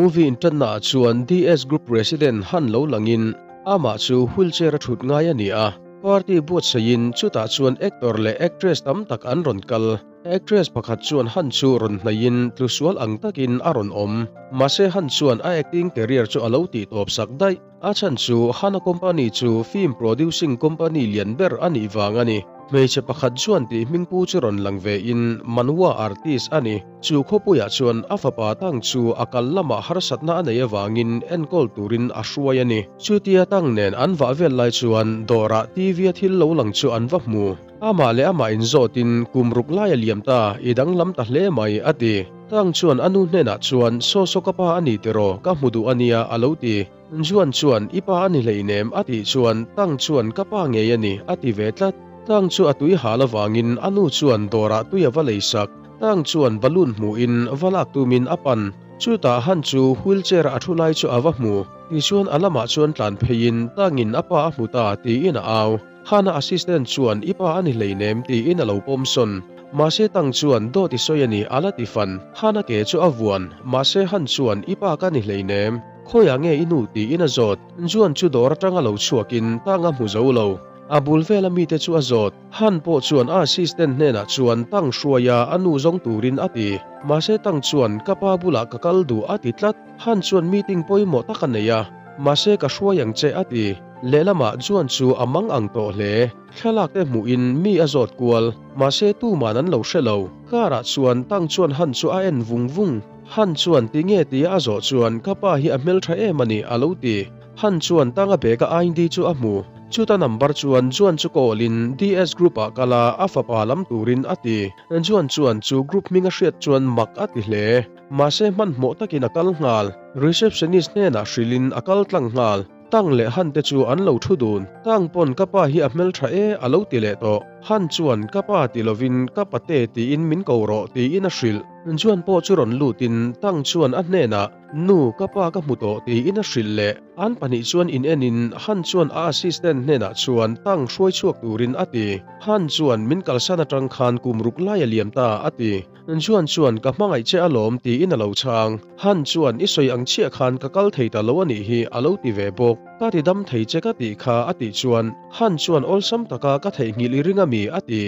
Movie inṭanna ah chuan DS Group President Han lo langin amah chu wheelchair a ṭhut ngai a ni a. Party buatsaihin chutah chuan actor leh actress tam tak an rawn kal. Actress pakhat chuan Han chu rawn hnaihin tlusual ang takin a rawn awm. Mahse Han chuan a acting career chu a lo tihtawp sak daih. A chhan chu Hana company chu film producing company lian ber a nih vang a ni. Hmeichhe pakhat chuan tih hmingpu chu rawn lang ve in Manhua artist a ni. Chu khawpuiah chuan a fapa Tang chu a kal lamah harsatna a neih avangin enkawl turin a hruai a ni. Chutia Tang nen an vah vel lai chuan dawrah TV a thil lo lang chu an va hmu. Amah leh amah inzawtin kum ruk lai a liam ta, i danglam ta hle mai, a ti. Tang chuan a nu hnenah chuan, Saw saw ka pa a ni tiraw, ka hmu duh a nia, a lo ti. Juan chuan, I pa a ni hleinem, a tih chuan Tang chuan, Ka pa ngei a ni, a ti ve tlat. Tang chu a tui hal avangin a nu chuan dawrah tui a va lei sak. Tang chuan balloon hmuhin va lak tumin a pan. Chutah Han chu wheelchair a thu lai chu a va hmu. Tichuan a lamah chuan tlan pheiin Tangin a pa a hmu ta tiin a au. Hana assistant chuan i pa a ni hleinem tiin a lo pawm sawn. Mahse Tang chuan dawt i sawi a ni a la ti fan. Hana ke chu a vuan. Mahse Han chuan i pa ka ni hleinem. Khawiah nge i nu tiin a zawt. Juan chu dawr atanga lo chhuakin Tang a hmu zo lo. A bul vela mite chu a zawt. Han pawh chuan a assistant hnenah chuan Tang hruaia a nu zawng turin a ti. Mahse Tang chuan ka pa bulah ka kal duh a ti tlat. Han chuan meeting pawimawh tak a nei a, mahse ka hruai ang che a ti. Lehlamah Juan chu a mang ang tawh hle. Thlalak te hmuhin mi a zawt kual. Mahse tuman an lo hre lo. Car ah chuan Tang chuan Han chu a en vung vung. Han chuan ti nge tia a zawh chuan ka pa hi a hmeltha em a ni a lo ti. Han chuan Tanga bag a ID chu a hmu. Chuta number chuan Juan chu call in DS group ah kal a, a fapa lam turin a ti. Juan chuan chu group hming a hriat chuan mak a ti hle. Mahse hmanhmawh takin a kal nghal. Receptionist hnenah hrilhin a kal tlang nghal. Tang leh Han te chu an lo thu dun. Tang pawn ka pa hi a hmeltha e a lo ti leh tawh. Han chuan ka pa ti lovin ka pate tiin min ko rawh tiin a hrilh. Juan pawh chu rawn lutin Tang chuan a hnenah Nu ka pa ka hmu tawh tiin a hrilh leh. An pahnih chuan in enin Han chuan a assistant hnenah chuan Tang hruai chhuak turin a ti. Han chuan min kalsan atang khan kum ruk lai a liam ta a ti. Juan chuan ka hmangaih che alawm tiin a lo chhang. Han chuan i sawi ang chiah khan ka kal thei ta lo a nih hi a lo ti ve bawk. Ka ti dam thei che ka tih kha a tih chuan Han chuan awlsam taka ka theihnghilh i ring a mi a ti.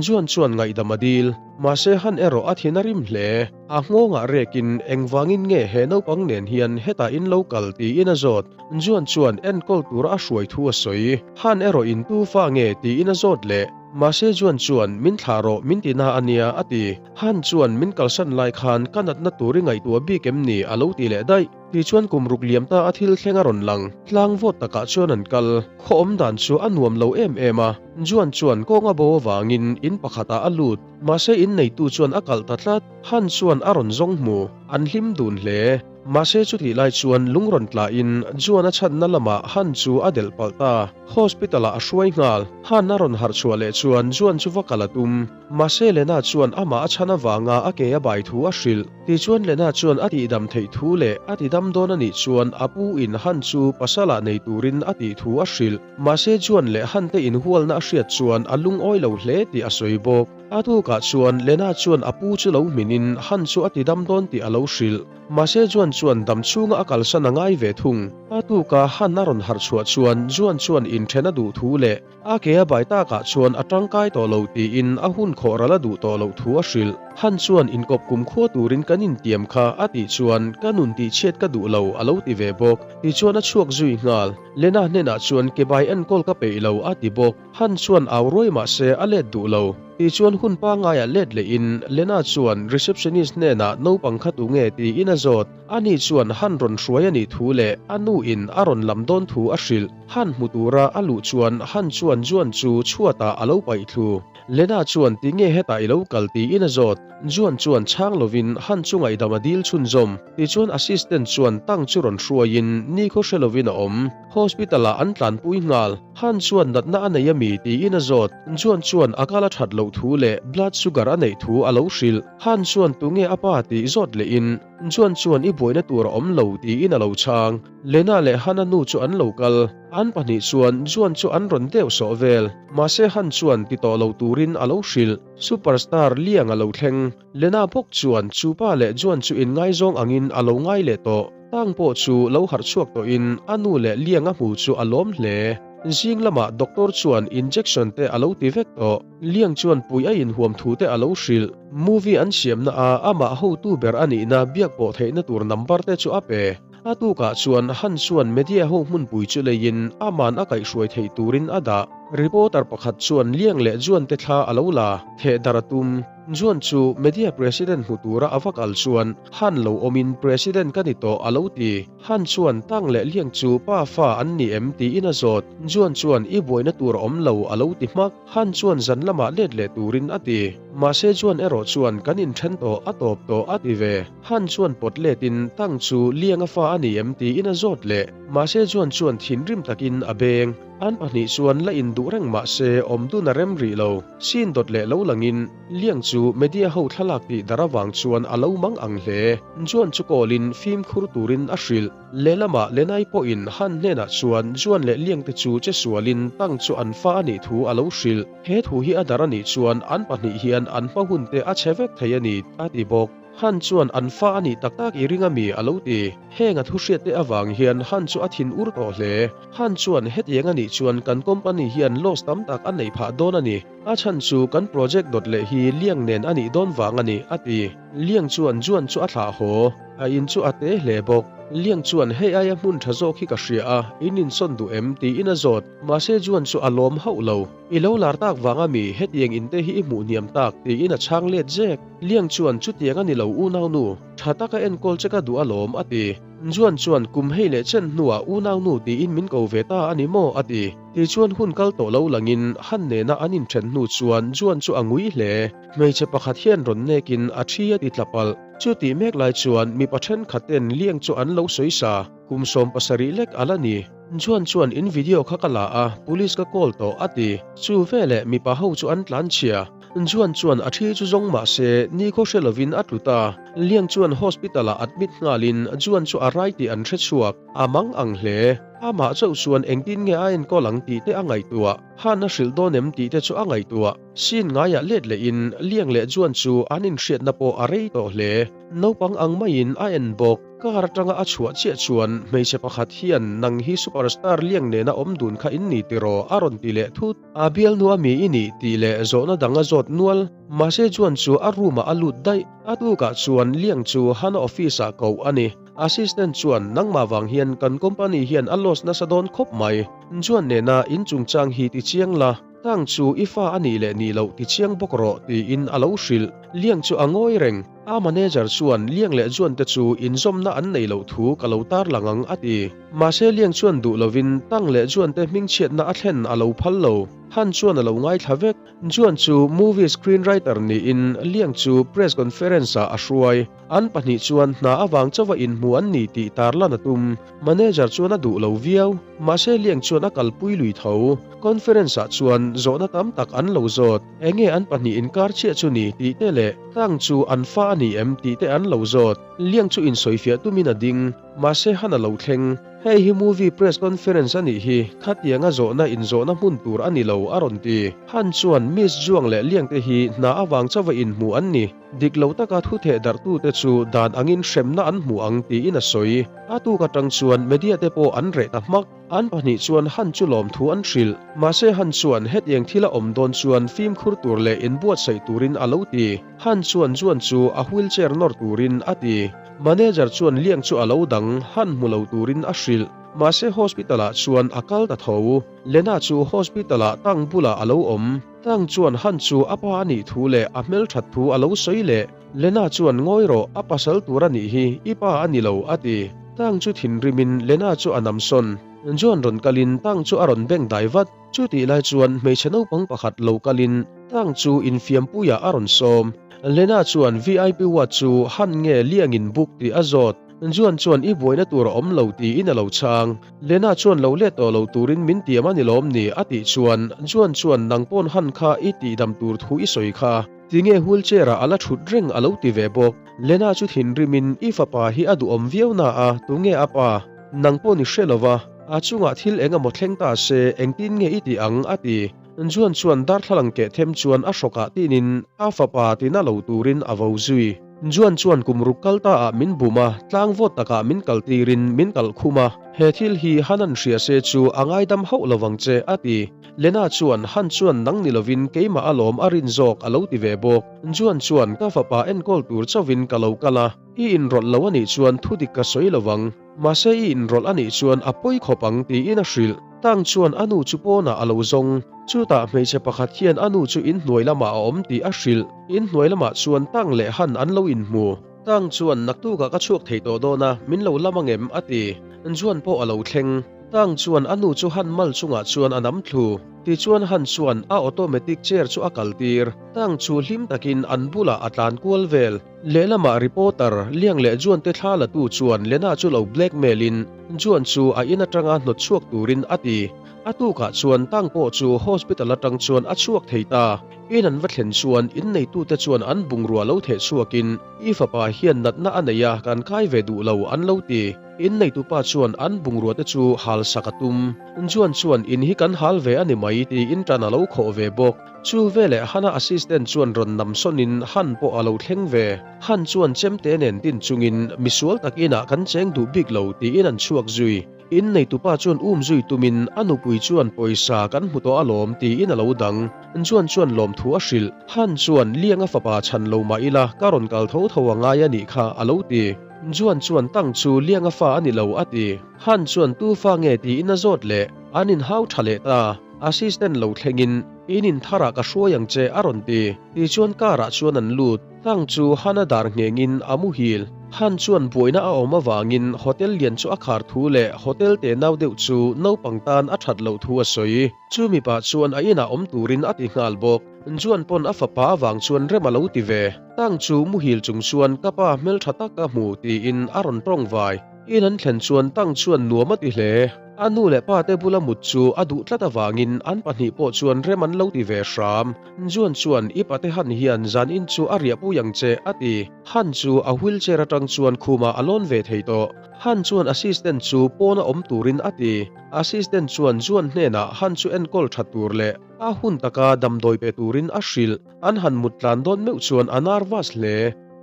Juan chuan ngaihdam a dil. Mahse Han erawh a thin a rim hle. A nghawngah rekin engvangin nge he naupang nen hian hetah in lo kal tiin a zawt. Juan chuan enkawl tura a hruai thu a sawi. Han erawh in tu fa nge tiin a zawt leh. Mahse Juan chuan min thlah rawh min ti na a nia a ti. Han chuan min kalsan lai khan ka natna tur i ngaihtuah bik em ni a lo ti leh daih. Tichuan kum ruk liam ta a thil thleng a rawn lang. Tlang vawt takah chuan an kal. Khaw awm dan chu a nuam lo em em a. Juan chuan kawng a bo avangin in pakhatah a lut. Mahse in neitu chuan a kalh ta tlat. Han chuan a rawn zawng hmu. An hlim dun hle. Mahse chutih lai chuan lung rawn tlahin Juan a chhanna lamah Han chu a delh palh ta. Hospital ah a hruai nghal. Han a rawn harh chhuah leh chuan Juan chu va kal a tum. Mahse Lena chuan amah a chhan avanga a ke a bai thu a hrilh. Tichuan Lena chuan a tihdam theih thu leh a tidam dawn a nih chuan a pu in Han chu pasal ah nei turin a tih thu a hrilh. Mahse Juan leh Han te inhualna a hriat chuan a lungawi lo hle tih a sawi bawk. A tukah chuan Lena chuan a pu chu lo hminin Han chu a ti dam dawn tih a lo hrilh. Mahse Juan chuan dam chhunga a kalsan a ngai ve thung. A tuka Han a rawn harh chhuah chuan Juan chuan inthen a duh thu leh a ke a bai takah chuan a tangkai tawh lo tiin a hun khawh ral a duh tawh loh thu a hrilh. Han chuan inkawp kum khua turin kan intiam kha a tih chuan ka nun tihchhiat ka duh lo a lo ti ve bawk. Tichuan a chhuak zui nghal. Lena hnenah chuan ke bai enkawl ka peih lo a ti bawk. Han chuan au ruai mah se a let duh lo. Tichuan hun pangaiah let lehin Lena chuan receptionist hnenah naupang kha tu nge tiin a zawt. Ani chuan Han rawn hruai a nih thu leh a nu in a rawn lam dawn thu a hrilh. Han hmu tura a luh chuan Han chuan Juan chu chhuatah a lo paih thlu. Lena chuan ti nge hetah i lo kal tiin a zawt. Juan chuan chhang lovin Han chu ngaihdam a dil chhunzawm. Tichuan assistant chuan Tang chu rawn hruaiin nikhaw hre lovin a awm. Hospital ah an tlanpui nghal. Han chuan natna a nei a mi tiin a zawt. Juan chuan a kal a that loh thu leh blood sugar a neih thu a lo hrilh. Han chuan tunge a pa tih zawt lehin Juan chuan i buaina tur a awm lo tiin a lo chhang. Lena leh Hana nu chu an lo kal. An pahnih chuan Juan chu an rawn deuh sawh vel. Mahse Han chuan ti tawh lo turin a lo hrilh. Superstar Liang a lo thleng. Lena bawk chuan chu pa leh Juan chu inngaizawng angin a lo ngai leh tawh. Tang pawh chu lo harh chhuak tawhin a nu leh Liang a hmu chu a lawm hle. Zing lamah doctor chuan injection te a lo ti vek tawh. Liang chuan pui a inhuam thu te a lo hrilh. Movie an siamna a amah hotu ber a nihna biak pawh theihna tur number te chu a pe. A tukah chuan Han chuan media ho hmunpui chu leiin aman a kaihhruai theih turin a dah. Reporter pakhat chuan Liang leh Juan te thla a lo la, theh dar a tum. Juan chu media president hmu tura a va kal chuan Han lo awmin president ka ni tawh a lo ti. Han chuan Tang leh Liang chu pa fa an ni em tiin a zawt. Juan chuan i buaina tur a awm lo a lo ti hmak. Han chuan zan lamah let leh turin a ti. Mahse Juan erawh chuan kan inthen tawh a tawp tawh a ti ve. Han chuan pawt letin Tang chu Lianga fa a ni em tiin a zawt leh. Mahse Juan chuan thinrim takin a beng. An pahnih chuan la induh reng mahse awm dun a rem rih lo. Sin dawt leh lo langin Liang chu media ho thlalak tih dar avang chuan a lo mang ang hle. Juan chu call-in fimkhur turin a hrilh. Lehlamah Lenai pawhin Han hnenah chuan Juan leh Liang te chu che sualin Tang chu an fa a nih thu a lo hrilh. He thu hi a dar a nih chuan an pahnih hian an hma hun te a chhe vek thei a ni, a ti bawk. Han chuan an fa a nih tak tak i ring a mi a lo ti. Heng a thu hriat te avang hian Han chu a thin ur tawh hle. Han chuan hetiang a nih chuan kan company hian loss tam tak a neih phah dawn a ni. A chhan chu kan project dawt leh hi Liang nen a nih dawn vang a ni, a ti. Liang chuan Juan chu a thlah haw. A in chu a te hle bawk. Liang chuan hei aia hmun tha zawk hi ka hria a, in insawn duh em? tiin a zawt. Mahse Juan chu a lawm hauh lo. I lo lar tak vang a mi, hetiang in te hi i hmuh hniam tak, tiin a chhang let zek. Liang chuan chutiang a ni lo unau nu, tha taka enkawl che ka duh alawm, a ti. Juan chuan kum hei leh chen hnuah unau nu tiin min ko ve ta a ni maw, a ti. Tichuan hun kal tawh lo langin Han nena an inthen hnu chuan Juan chu a ngui hle. Hmeichhe pakhat hian rawn nekin a thi a ti tla palh. Chutih mek lai chuan mipa thenkhat ten Liang chu an lo sawi sa. Kum 70 lek a la ni. Juan chuan in video kha ka la a, police ka call tawh, a ti. Chu veleh mipa ho chu an tlan chhia. Juan chuan a thi chu zawng mah se, nikhaw hre lovin a tlu ta. Liang chuan hospital ah admit nghalin Juan chu a rai tih an hre chhuak. A mang ang hle. Amah chauh chuan engtin nge a enkawl ang tih te a ngaihtuah. Han a hrilh dawn em tih te chu a ngaihtuah. Scene ngaiah let lehin Liang leh Juan chu an inhriatna pawh a rei tawh hle. Naupang ang maiin a en bawk. Car atanga a chhuah chiah chuan hmeichhe pakhat hian nang hi superstar Liang nena awm dun kha in ni tiraw a rawn ti leh thut. A bialnu a mi i nih tih leh zawhna dang a zawt nual. Mahse Juan chu a room ah a lut daih. A tukah chuan Liang chu Hana office ah koh a ni. Assistant chuan nangmah vang hian kan company hian a loss nasa dawn khawp mai. Juan nena in chungchang hi ti chiang la. Tang chu i fa a nih leh nih loh ti chiang bawk rawh tiin a lo hrilh. Liang chu a ngawi reng. A manager chuan Liang leh Juan te chu inzawmna an nei loh thu ka lo tarlang ang a ti. Mahse Liang chuan duh lovin Tang leh Juan te hmingchhiatna a thlen a lo phal lo. Han chuan a lo ngaithla vek. Juan chu movie screenwriter niin Liang chu press conference ah a hruai. An pahnih chuan hna avang chauha inhmu an ni tih tarlan a tum. Manager chuan a duh lo viau. Mahse Liang chuan a kalpui lui tho. Conference ah chuan zawhna tam tak an lo zawt. Enge an pahnih inkar chiah chu ni tih te leh Tang chu an fa a ni em tih te an lo zawt. Liang chu insawifiah tumin a ding. Mahse Han a lo thleng. Hei hi movie press conference a nih hi, khatianga zawhna inzawhna hmun tur a ni lo a rawn ti. Han chuan Miss Zhuang leh Liang te hi hna avang chauha inhmu an ni. Dik lo taka thu theh darhtute chu dan angin hremna an hmu ang tiin a sawi. A tuk atang chuan media te pawh an reh ta hmak. An pahnih chuan Han chu lawmthu an hrilh. Mahse Han chuan hetiang thil a awm dawn chuan fimkhur tur leh inbuatsaih turin a lo ti. Han chuan Juan chu a wheelchair nawr turin a ti. Manager chuan Liang chu a lo dang han hmu lo turin a hrilh. Mahse hospital ah chuan a kal ta tho. Lena chu hospital ah Tang bulah a lo awm. Tang chuan Han chu a pa a nih thu leh a hmelthat thu a lo sawi leh. Lena chuan ngawi rawh, a pasal tur a nih hi, i pa a ni lo a ti. Tang chu thinrimin Lena chu a nam sawn. John rawn kalin Tang chu a rawn beng dai vat. Chutih lai chuan hmeichhe naupang pakhat lo kalin Tang chu infiampuiah a rawn sawm. Lena chuan VIP ward chu Han nge Liangin book tih a zawt. Juan chuan i buaina tur a awm lo tiin a lo chhang. Lena chuan lo let tawh lo turin min tiam a ni lawm ni a tih chuan Juan chuan nang pawn Han kha i tihdam tur thu i sawi kha. Tinge wheelchair ah a la thut reng a lo ti ve bawk. Lena chu thinrimin i fapa hi a duhawm viau na a, tunge a pa? Nang pawn i hre lo va, a chungah thil eng emaw thleng ta se engtin nge i tih ang? a ti. Juan chuan darthlalang keh them chuan a hrawkah tinin a fapa tina lo turin a vo zui. Juan chuan kum ruk kal ta ah min bum a, tlang vawt takah min kal tirin min kalh khum a, he thil hi Han an hria se chu a ngaidam hauh lovang che, a ti. Lena chuan, Han chuan nang ni lovin keimah alawm a rin zawk a lo ti ve bawk. Juan chuan, Ka fapa enkawl tur chauhin ka lo kal a, i inrawlh lo a nih chuan thudik ka sawi lovang. Mahse i inrawlh a nih chuan a pawi khawp ang tiin a hrilh. Tang chuan a nu chu pawnah a lo zawng. Chutah hmeichhe pakhat hian a nu chu inhnuai lamah a awm tih a hrilh. Inhnuai lamah chuan Tang leh Han an lo inhmu. Tang chuan naktukah ka chhuak thei tawh dawn a, min lo lam angem? a ti. Juan pawh a lo thleng. Tang chuan a nu chu Han mal chungah chuan a nam thlu. Tichuan Han chuan a automatic chair chu a kaltir. Tang chu hlim takin an bulah a tlan kual vel. Lehlamah reporter Liang leh Juan te thla latu chuan Lena chu lo blackmail in Juan chu a in atanga hnawt chhuak turin a ti. A tukah chuan Tang pawh chu hospital atang chuan a chhuak thei ta. In an va thlen chuan inneitute chuan an bungrua lo theh chhuakin I fapa hian natna a nei a, kan kai ve duh lo an lo ti. Inneitupa chuan an bungrua te chu hal sak a tum. Juan chuan in hi kan hal ve a ni mai tiin tan a lo khawh ve bawk. Chu veleh Hana assistant chuan rawn nam sawnin Han pawh a lo thleng ve. Han chuan chemte nen din chungin misual tak inah kan cheng duh bik lo tiin an chhuak zui. In neitupa chuan um zui tumin a nupui chuan pawisa kan hmu tawh alawm tiin a lo dang. Juan chuan lawmthu a hrilh. Han chuan Lianga fapa chhan lo mah ila ka rawn kal tho tho a ngai a nih kha a lo ti. Juan chuan Tang chu Lianga fa a ni lo a ti. Han chuan tu fa nge tiin a zawt leh. An inhau tha leh ta. Assistant lo thlengin In in tharah ka hruai ang che a rawn ti. Tichuan car ah chuan an lut. Tang chu Han a dar nghengin a muhil. Han chuan buaina a awm avangin hotel lian chu a khar thu leh hotel te nau deuh chu naupang tan a that loh thu a sawi. Chu mipa chuan a inah awm turin a ti nghal bawk. Juan pawn a fapa avang chuan rem a lo ti ve. Tang chu muhil chung chuan ka pa hmeltha tak ka hmu tiin a rawn tawng vai. In an thlen chuan Tang chuan nuam a ti hle. A nu leh pa te bula mut chu a duh tlat avangin an pahnih pawh chuan rem an lo ti ve hram. Juan chuan i pate Han hian zan in chu a riah pui ang che a ti. Han chu a wheelchair atang chuan khumah a lawn ve thei tawh. Han chuan assistant chu pawna awm turin a ti. Assistant chuan Juan hnenah Han chu enkawl tha tur leh a hun taka damdawi pe turin a hrilh. An han mut tlan dawn meuh chuan a nervous hle.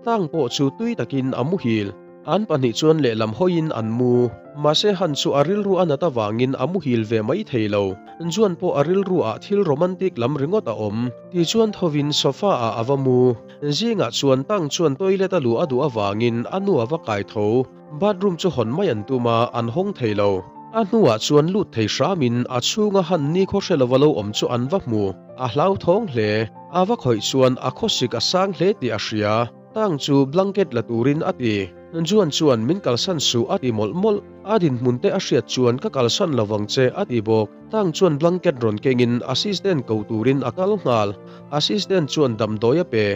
Tang pawh chu tui takin a muhil. An pahnih chuan lehlam hawiin an mu. Mahse Han chu a rilru a nat avangin a muhil ve mai thei lo. Juan pawh a rilru ah thil romantic lam ringawt a awm. Tichuan thovin sofa ah a va mu. Zingah chuan Tang chuan toilet a luh a duh avangin a nu a va kai tho. Bathroom chu hawn mai an tum a, an hawng thei lo. A hnuah chuan lut thei hramin a chhunga Han nikhaw hre lova lo awm chu an va hmu. A hlauthawng hle. A va khawih chuan a khawsik a sang hle tih a hria. Tang chu blanket la turin a ti. Juan chuan min kalsan suh a ti mawlh mawlh. A dinhmun te a hriat chuan ka kalsan lo vang che a ti bawk. Tang chuan blanket rawn kengin assistant ko turin a kal nghal. Assistant chuan damdawi a pe.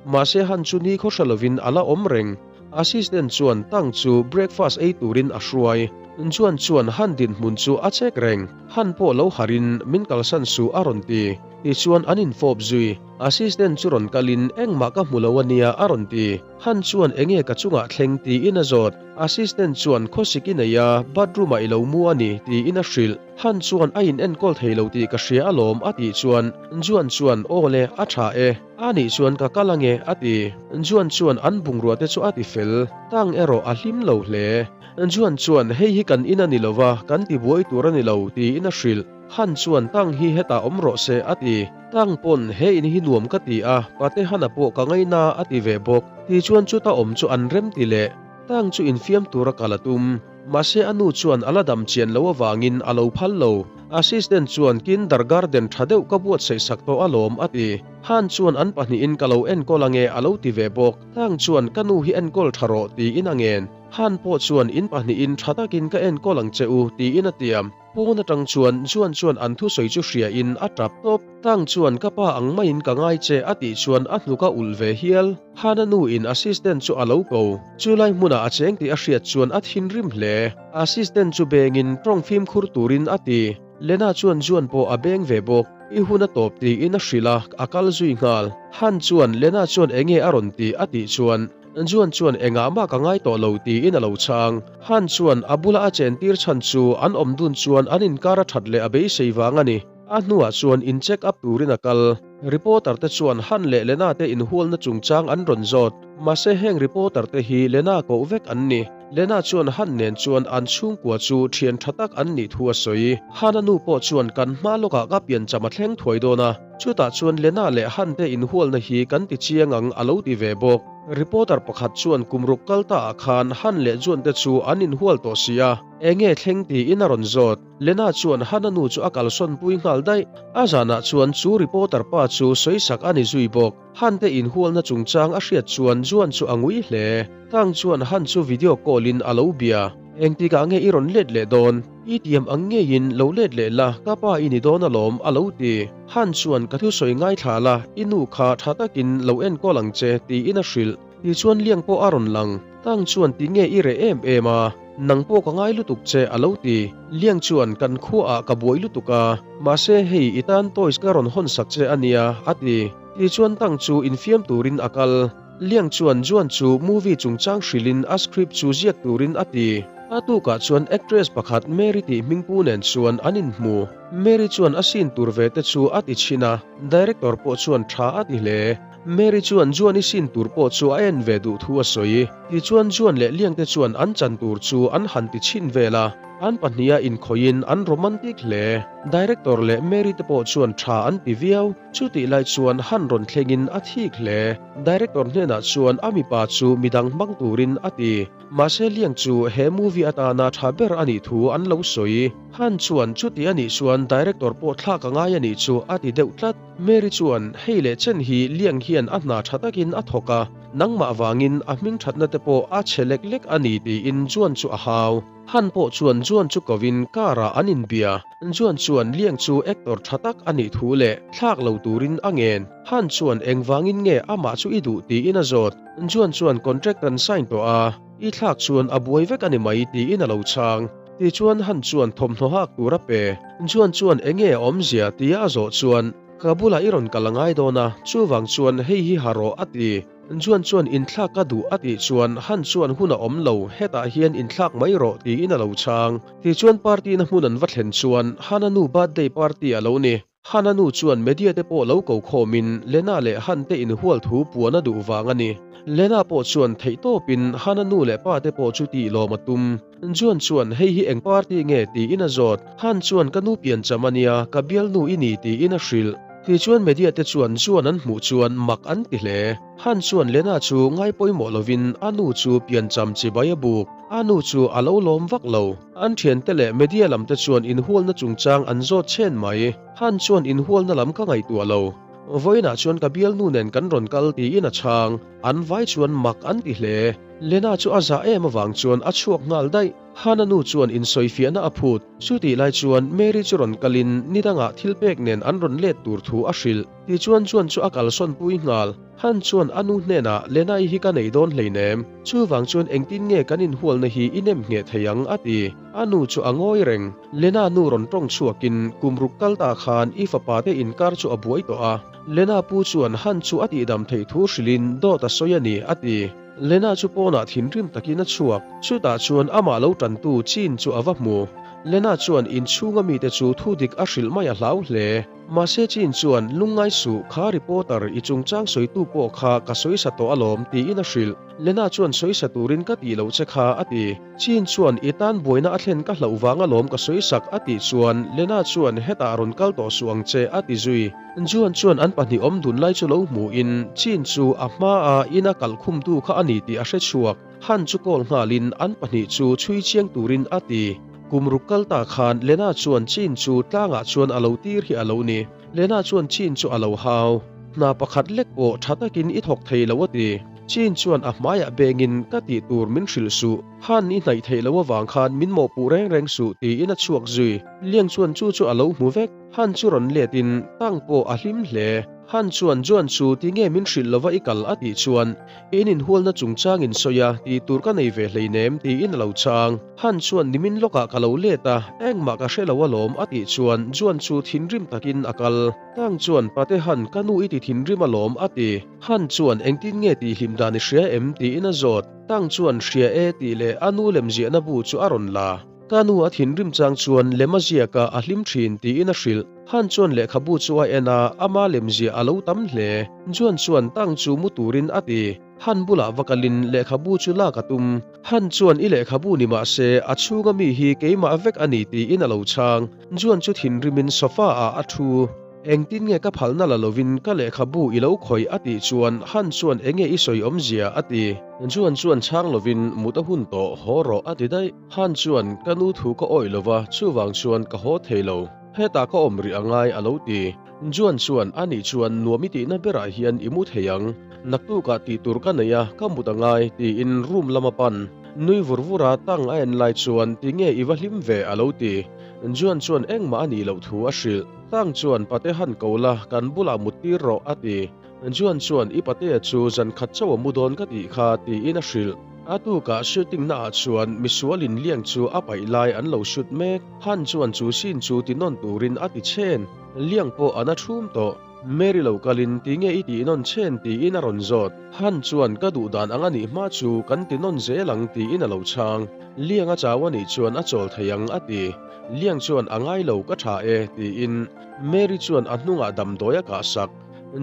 Mahse Han chu ni khaw hre lovin a la awm reng. Assistant chuan Tang chu breakfast ei turin a hruai. Juan chuan Han dinhmun chu a check reng. Han pawh lo harhin min kalsan suh a rawn ti. Tichuan an infawp zui. Assistant chu rawn kalin engmah ka hmu lo a nia a rawn ti. Han chuan enge ka chungah thleng tiin a zawt. Assistant chuan khawsik i nei a, bathroom ah i lo mu a ni tiin a hrilh. Han chuan a in enkawl thei lo tih ka hria alawm a tih chuan Juan chuan aw le, a tha e. A nih chuan ka kal ange a ti. Juan chuan an bungrua te chu a ti fel. Tang erawh a hlim lo hle. Juan chuan hei hi kan in a ni lova, kan tibuai tur a ni lo tiin a hrilh. Han chuan Tang hi hetah awm rawh se a ti. Tang pawn he in hi nuam ka ti a, Pate Hana pawh ka ngaina a ti ve bawk. Tichuan chuta awm chu an rem ti leh. Tang chu infiam tura kal a tum. Mahse a nu chuan a la dam chian lo avangin a lo phal lo. Assistant chuan kindergarten tha deuh ka buatsaih sak tawh alawm a ti. Han chuan an pahnihin ka lo enkawl ange a lo ti ve bawk. Tang chuan ka nu hi enkawl tha rawh tiin a ngen. Han pawh chuan in pahnihin tha takin ka enkawl ang che u tiin a tiam. Pawn atang chuan Juan chuan an thusawi chu hria in a tap tawp. Tang chuan ka pa ang maiin ka ngai che a tih chuan a hnuk a ulh ve hial. Hana nu in assistant chu a lo ko. Chulai hmunah a cheng tih a hriat chuan a thinrim hle. Assistant chu bengin tawng fimkhur turin a ti. Lena chuan Juan pawh a beng ve bawk. I hun a tawp tiin a hrilh a, a kal zui nghal. Han chuan Lena chuan enge a rawn tih a tih chuan Juan chuan engah mah ka ngai tawh lo tiin a lo chhang. Han chuan a bula a chentir chhan chu an awm dun chuan an inkar a that leh a beisei vang a ni. A hnuah chuan in check up turin a kal. Reporter te chuan Han leh Lena te inhualna chungchang an rawn zawt. Mahse heng reporter te hi Lena koh vek an ni. Lena chuan Han nen chuan an chhungkua chu thian tha tak an nih thu a sawi. Han a nu pawh chuan kan hma lawkah ka piancham a thleng thuai dawn a, chutah chuan Lena leh Han te inhualna hi kan ti chiang ang a lo ti ve bawk. Reporter pakhat chuan kum ruk kal ta ah khan Han leh Juan te chu an inhual tawh si a, enge thleng tiin a rawn zawt. Lena chuan Hana nu chu a kalsawn pui nghal daih. A zanah chuan chu reporter pa chu sawisak a ni zui bawk. Han te inhualna chungchang a hriat chuan Juan chu a ngui hle. Tang chuan Han chu video call in a lo bia. Engtikah nge i rawn let leh dawn? I tiam ang ngeiin lo let leh la, ka pa i ni dawn alawm, a lo ti. Han chuan ka thusawi ngaithla la, i nu kha tha takin lo enkawl ang che, tiin a hrilh. Tichuan Liang pawh a rawn lang. Tang chuan ti nge i reh em em a? Nang pawh ka ngai lutuk che, a lo ti. Liang chuan kan khuaah ka buai lutuk a, mahse hei i tan toys ka rawn hawn sak che a nia, a ti. Tichuan Tang chu infiam turin a kal. Liang chuan Juan chu movie chungchang hrilhin a script chu ziak turin a ti. A tukah chuan actress pakhat Mary tih hmingpu nen chuan an inhmu. Mary chuan a scene tur ve te chu a ti chhin a, director pawh chuan tha a ti hle. Mary chuan Juan i scene tur pawh chu a en ve duh thu a sawi. Tichuan Juan leh Liang te chuan an chan tur chu an han ti chhin vel a, an pahniha inkhawihin an romantic hle. Director leh Mary te pawh chuan tha an ti viau. Chutih lai chuan han rawn thlengin a thik hle. Director hnenah chuan a mipa chu midang hmang turin a ti. Mahse Liang chu he movie atana tha ber a nih thu an lo sawi. Han chuan chuti a nih chuan director pawh thlak a ngai a nih chu a ti deuh tlat. Mary chuan hei leh chen hi Liang hian a hna tha takin a thawk a, nangmah vangin a hming thatna te pawh a chhe lek lek a ni tiin Juan chu a hau. Han pawh chuan Juan chu kovin car ah an inbia. Juan chuan Liang chu actor tha tak a nih thu leh thlak lo turin a ngen. Han chuan engvangin nge amah chu i duh tiin a zawt. Juan chuan contract an sign tawh a, i thlak chuan a buai vek a ni mai tiin a lo chhang. Tichuan Han chuan thawmhnaw hak tur a pe. Juan chuan enge a awmzia tia a zawh chuan, Ka bulah i rawn kal a ngai dawn a, chuvang chuan hei hi ha rawh a ti. Juan chuan inthlak ka duh a tih chuan Han chuan hun a awm lo, hetah hian inthlak mai rawh tiin a lo chhang. Tichuan party na hmun an va thlen chuan Hana nu birthday party a lo ni. Hana nu chuan media te pawh lo ko khawmin Lena leh Han te inhual thu puan a duh vang a ni. Lena pawh chuan theihtawpin Hana nu leh pa te pawh chu tih lawm a tum. Juan chuan hei hi eng party nge tiin a zawt. Han chuan ka nu piancham a nia, ka bialnu i ni tiin a hrilh. Tichuan media te chuan Juan an hmuh chuan mak an ti hle. Han chuan Lena chu ngai pawimawh lovin a nu chu piancham chibai a buk. A nu chu a lo lawm vak lo. An thiante leh media lam te chuan inhualna chungchang an zawt chhen mai. Han chuan inhualna lam ka ngaihtuah lo. Vawiinah chuan ka bialnu nen kan rawn kal tiin a chhang. An vai chuan mak an ti hle. Lena chu a zah em avang chuan a chhuak nghal daih. Hana nu chuan insawifiahna a phut. Chutih lai chuan Mary chu rawn kalin ni dangah thil pek nen an rawn let tur thu a hrilh. Tichuan Juan chu a kalsawn pui nghal. Han chuan a nu hnenah Lena-i hi ka nei dawn hleinem. Chuvang chuan engtin nge kan inhualna hi i nem ngheh thei ang a ti. A nu chu a ngawi reng. Lena nu rawn tawng chhuakin kum ruk kal ta khan i fapa te inkar chu a buai tawh a. Lena pu chuan Han chu a tihdam theih thu hrilhin dawt a sawi a ni a ti. Lena chu pawnah thinrim takin a chhuak. Chutah chuan amah lo tantu Chin chu a va hmu. Lena chuan inchhunga mite chu thu dik a hrilh mai a hlau hle. Mahse Chin chuan, Lungngai suh, kha reporter i chungchang sawitu pawh kha ka sawisa tawh alawm, tiin a hrilh. Lena chuan sawisa turin ka tih loh che kha, a ti. Chin chuan, I tan buaina a thlen ka hlauh vang alawm ka sawisak, a tih chuan Lena chuan, Hetah rawn kal tawh suh ang che, a ti zui. Juan chuan an pahnih awm dun lai chu lo hmuhin Chin chu a hmaa ina kalh khumtu kha a ni tih a hre chhuak. Han chu call nghalin an pahnih chu chhui chiang turin a ti. Kum ruk kal ta khan Lena chuan Chin chu tlangah chuan a lo tir hi a lo ni. Lena chuan Chin chu a lo hau. Hna pakhat lek pawh tha takin i thawk thei lo a ti. Chin chuan a hmaiah bengin ka tih tur min hrilh suh. Han i hnaih theih loh avang khan min mawhpuh reng reng suh tiin a chhuak zui. Liang chuan chu chu a lo hmu vek. Han chu rawn let in tang pawh a hlim hle. Han chuan Juan chu tinge min hrilh lova i kal a tih chuan in inhualna chungchang in sawi a tih tur ka nei ve hleinem tiin a lo chhang. Han chuan nimin lawkah ka lo let a, engmah ka hre lo alawm a tih chuan Juan chu thinrim takin a kal. Tang chuan Pate Han ka nu i ti thinrim alawm a ti. Han chuan engtin nge tih hlim dan i hria em tiin a zawt. Tang chuan hria e tih leh a nu lemziahna bu chu a rawn la. Ka nu a thinrim chang chuan lem a ziak a, a hlim thin tiin a hrilh. Han chuan lehkhabu chu a en a, ama lemziah a lo tam hle. Juan chuan Tang chu mu turin a ti. Han bulah va kalin lehkhabu chu lak a tum. Han chuan i lehkhabu ni mah se, a chhunga mi hi keimah vek a ni tiin a lo chhang. Juan chu thinrimin sofa ah a thu. Engtin nge ka phalna la lovin ka lehkhabu i lo khawih a tih chuan Han chuan enge i sawi awmzia a ti. Juan chuan chhang lovin mut a hun tawh, haw rawh a ti daih. Han chuan ka nu thu ka awih lova chuvang chuan ka haw thei lo. Hetah ka awm rih a ngai a lo ti. Juan chuan a nih chuan nuam i tihna berah hian i mu thei ang. Naktukah tih tur ka nei a, ka mut a ngai tiin room lam a pan. Nui vur vur a tang a en lai chuan tinge i va hlim ve a lo ti. Juan chuan engmah a nih loh thu a hrilh. Tang chuan pate han ko la, kan bulah mut tir rawh a ti. Juan chuan i patea chu zan khat chauh a mu dawn ka tih kha tiin a hrilh. A tukah shooting naah chuan misualin liang chu a paih lai an lo shoot mek. Han chuan chu scene chu ti nawn turin a ti chhen. Liang pawh an a thum tawh. Mary lo kalin tinge i tih nawn chhen tiin a rawn zawt. Han chuan ka duh dan ang a nih hma chu kan ti nawn zel ang tiin a lo chhang. Liang a chau a nih chuan a chawl thei ang a ti. Liang chuan a ngai lo ka tha e tiin Mary chuan a hnungah damdawi a kah sak.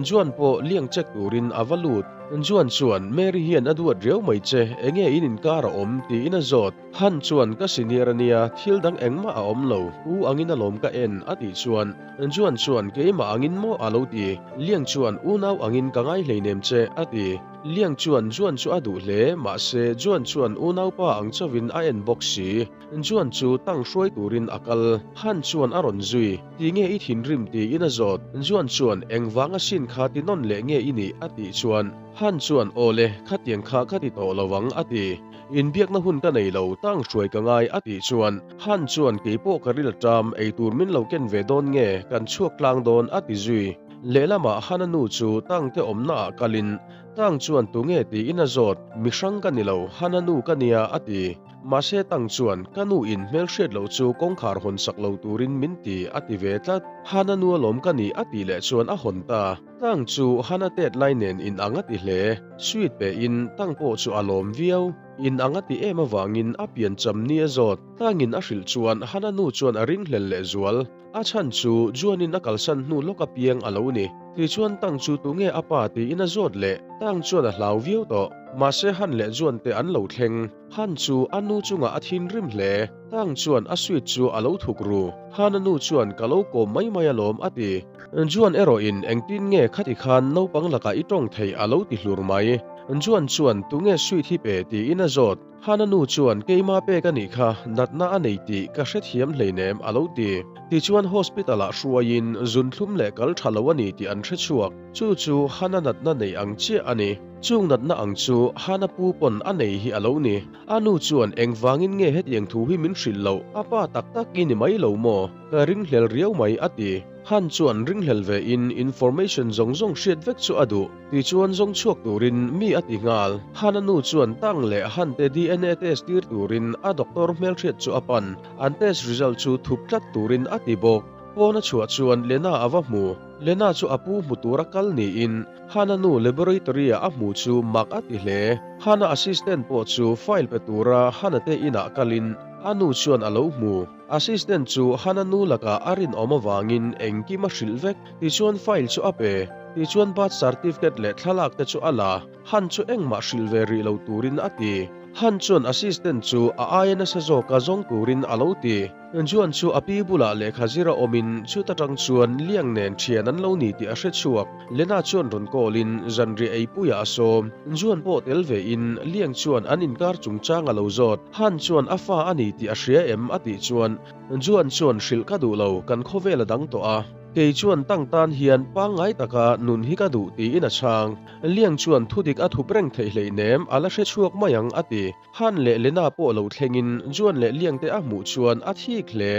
Juan pawh liang check turin a va lut. Juan chuan, Mary hian a duat riau mai che, enge in inkar a awm? tiin a zawt. Han chuan, Ka senior a nia, thil dang engmah a awm lo, u angin alawm ka en, a tih chuan, Juan chuan, Keimah angin maw? a lo ti. Liang chuan, Unau angin ka ngai hleinem che, a ti. Liang chuan Juan chu a duh hle, mahse Juan chuan unaupa ang chauhin a en bawk si. Juan chu tang hruai turin a kal. Han chuan a rawn zui. Ti nge i thinrim tiin a zawt. Juan chuan, Engvang a sin kha ti nawn leh nge i nih? a tih chuan, Han chuan, Awle, khatiang kha ka ti tawh lo ang, a ti. Inbiakna hun ka nei lo, tang hruai ka ngai, a tih chuan, Han chuan, Keipawh ka ril a ṭam, eitur min lo ken ve dawn nge, kan chhuak tlang dawn, a ti zui. Lehlamah Hana nu chu tangte awmnaah kalin, Tang chuan tunge tiin a zawt, Mihrang ka ni lo, Hana nu ka nia, a ti. Mahse Tang chuan, Ka nu in hmelhriat loh chu kawngkhar hawn sak lo turin min ti, a ti ve tlat. Hana nu alawm ka nih, a tih leh chuan a hawn ta. Tang chu Hana tet lai nen in ang a ti hle. Sweet pe in Tang pawh chu a lawm viau. In ang a ti em avangin a pian cham ni a zawt. Tangin a hrilh chuan Hana nu chuan a ringhlel leh zual. A chhan chu Juanin a kalsan hnu lawk apiang a lo ni. Tichuan Tang chu tunge a pa tiin a zawt leh. Tang chuan a hlau viau tawh. Mahse Han leh Juan te an lo thleng. Han chu a nu chungah a thinrim hle. Tang chuan a sweet chu a lo thuk ru. Han a nu chuan ka lo kawm mai mai alawm a ti. Juan erawhin engtin nge khati khan naupang lakah i tawng theih a lo ti hlur mai. Juan chuan tunge sweet hi pe tiin a zawt. Hana nu chuan keima pek a nih kha, natna a nei tih ka hrethiam hleinem a lo ti. Tichuan hospital ah hruaiin zunthlum leh kal tha lo a ni tih an hrechhuak. Chu chu Hana natna nei ang chiah a ni. Chung natna ang chu Hana pu pawn a nei hi a lo ni. A nu chuan engvangin nge hetiang thu hi min hrilh loh, a pa tak tak i ni mai lo maw? Ka ringhlel riau mai a ti. Han chuan ringhlel ve in information zawng zawng hriat vek chu a duh. Tichuan zawng chhuak turin mi a ti nghal. Han a nu chuan Tang leh Han te DNA test tir turin a doctor hmelhriat chu a pan. An test result chu thup tlat turin a ti bawk. Pawn a chhuah chuan Lena a va hmu. Lena chu a pu hmu tura kal niin Han a nu laboratory ah a hmu chu mak a ti hle. Han a assistant pawh chu file pe tura Han a te inah kalin a nu chuan a lo hmu. Assistant chu Hana nu lakah a rinawm avangin engkim a hrilh vek. Tichuan file chu a pe. Tichuan birth certificate leh thlalak te chu a la. Han chu engmah hrilh ve rih lo turin a ti. Han chuan assistant chu a aia nasa zawka zawng turin a lo ti. Juan chu a pi bulah lehkha zir a awmin chuta tang chuan Liang nen thian an lo ni tih a hre chhuak. Lena chuan rawn call in zanriah eipuiah a sawm. Juan pawh tel ve in Liang chuan an inkar chungchang a lo zawt. Han chuan a fa a ni tih a hria em? a tih chuan Juan chuan hrilh ka duh lo, kan khawvel a dang tawh a. Kei chuan tang tan hian pangngai taka nun hi ka duh tiin a chhang. Liang chuan thudik a thup reng theih hleinem a la hre chhuak mai ang a ti. Han leh Lena pawh lo thlengin Juan leh Liang te a hmuh chuan a thik hle.